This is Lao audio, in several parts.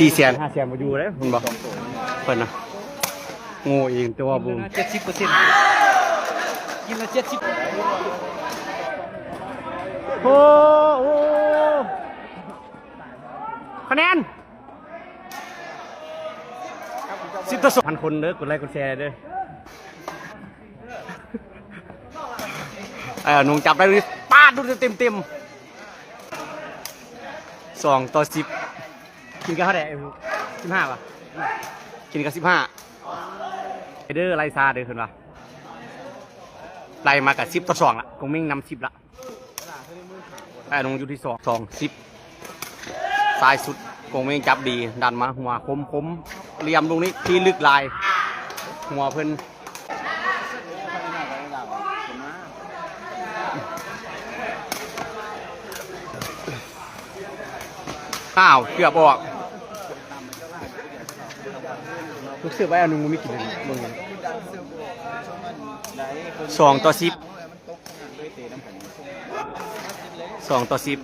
ສີ່ແສນ ຫ້າແສນບໍ່ຢູ່ເດ້ ເຫັນບໍ່ ເພິ່ນນະ ໂງ່ອີກ ແຕ່ວ່າບໍ່ ກິນລະເຈັດສິບເປີເຊັນ ກິນລະເຈັດສິບ ໂອ້ ໂອ້ ຄະແນນ ສິບຕໍ່ສອງ ພັນຄົນເດີ ກົດໄລກົດແຊເດີ ເອີ ນຸ່ງຈັບໄດ້ ປາດ ດູເຕັມໆ ສອງຕໍ່ສິບ ກິນກັບເທົ່າໃດ? ສິບຫ້າ ຫວາ? ກິນກັບສິບຫ້າ ເດີ ໄລ່ຊາເດີ ເພິ່ນວ່າ ໄລ່ມາກັບສິບຕໍ່ສອງລະ ກົງເມັງນຳສິບລະ ແລ້ວນົງຢູ່ທີ່ສອງ ສອງສິບ ຊ້າຍສຸດ ກົງເມັງຈັບດີ ດັນມາຫົວຄົມໆ ຫຼ່ຽມລູກນີ້ທີ່ລຶກຫຼາຍ ຫົວເພິ່ນ ອ້າວ ເກືອບອອກ ລູກເສີບໄວ້ອັນໜຶ່ງ ບໍ່ມີກິນເລີຍ ເບິ່ງ ສອງຕໍ່ສິບ ສອງຕໍ່ສິບ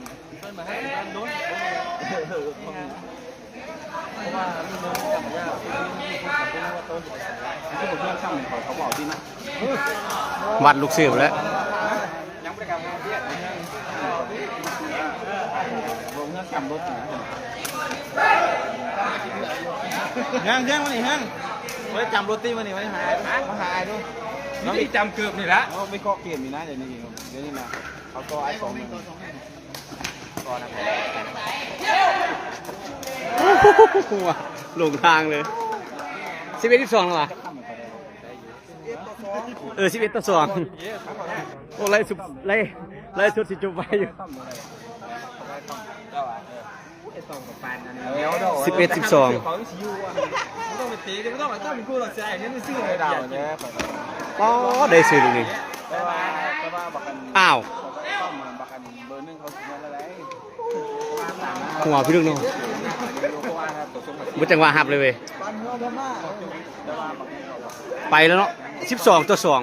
ວັດລູກເສີບແລ້ວ ຍັງ ຍັງ ມານີ້ ຍັງ ບໍ່ໄດ້ຈຳໂຣຕີ ມານີ້ ມາຫາ ມາຫາອ້າຍດູ ມີແຕ່ຈຳເກີບນີ້ລະ ເອົາໄປເກາະເກມນີ້ນະ ດຽວນີ້ ດຽວນີ້ນະ ເຂົາກໍອ້າຍສອງໜຶ່ງ ໂອ້ໂຫ ຫຼົງທາງເລີຍ ສິບເອັດ ສິບສອງ ແລ້ວຫວາ ເອີ ສິບເອັດຕໍ່ສອງ ໂອ້ ໄລ່ສຸດ ໄລ່ ໄລ່ສຸດຊິຈົບໄວຢູ່ ສິບເອັດ ສິບສອງ ອໍ ໄດ້ຊື່ລູກນີ້ ອ້າວ ຫົວພີ່ນ້ອງເນາະ ບໍ່ຈັງຫວະຮັບເລີຍເວີຍ ໄປແລ້ວເນາະ ສິບສອງຕໍ່ສອງ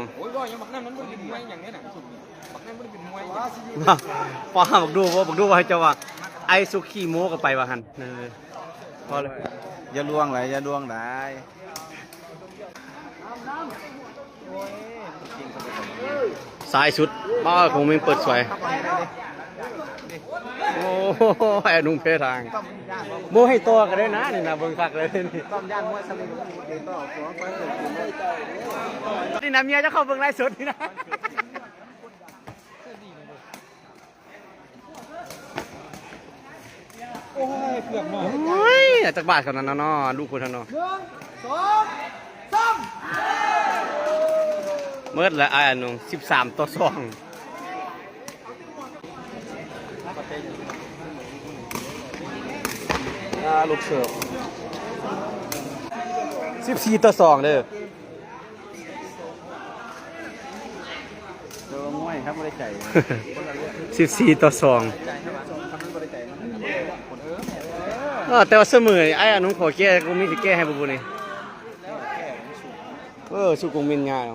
ປ້າ ບັກດູ ບັກດູວ່າໃຫ້ເຈົ້າວ່າ ໄອ້ສຸກຂີ້ໂມ້ກໍໄປວ່າຫັ້ນ ເອີ ພໍແລ້ວ ຢ່າລວງຫຼາຍ ຢ່າລວງຫຼາຍ. ຊ້າຍສຸດ ປ້າ ຄົງເມັງເປີດສວຍ ໂອ້ ໄອ້ໜຸ່ມເພທາງ ບໍ່ໃຫ້ຕໍ່ກໍໄດ້ນະ ນີ້ນະ ເບິ່ງຄັກເລີຍນີ້ ນີ້ນະ ເມຍເຈົ້າເຂົ້າເບິ່ງໄລຟ໌ສົດນີ້ນະ. ໂອ້ຍ ເກືອບເນາະ ໂອ້ຍ ຈັກບາດເທົ່ານັ້ນເນາະ ລູກເພິ່ນຫັ້ນເນາະ ໜຶ່ງ ສອງ ສາມ ໝົດແລ້ວ ອ້າຍອານຸ ສິບສາມຕໍ່ສອງ ອ່າ ລູກເສີບ ສິບສີ່ຕໍ່ສອງເດີ. ແຕ່ວ່າມວຍຄັບບໍ່ໄດ້ໃຈ ສິບສີ່ຕໍ່ສອງ ເອີ ແຕ່ວ່າສະເໝີ ອ້າຍອານຸ ຂໍແກ້ ກົງມິນຊິແກ້ໃຫ້ບໍ່ບຸນີ້ ເອີ ສູ້ກົງມິນຍາກ.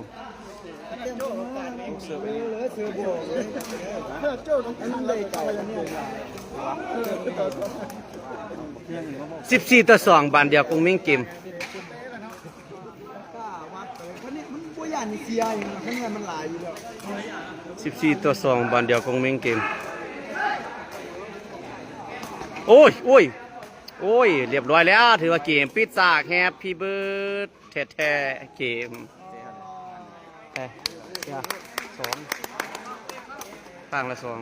ສິບສີ່ຕໍ່ສອງ ບານດຽວກົງມິນເກມ. ມັນບໍ່ຢ້ານເສຍຫຍັງ ຄະແນນມັນຫຼາຍຢູ່ແລ້ວ ສິບສີ່ຕໍ່ສອງ ບານດຽວກົງເມັງເກມ ໂອ້ຍ ໂອ້ຍ ໂອ້ຍ ລຽບຮ້ອຍແລ້ວ ຖືວ່າເກມປິດສາກ ແຮບພີເບີດແທ້ໆ ເກມ ເອີ ສອງ ຂ້າງລະສອງ.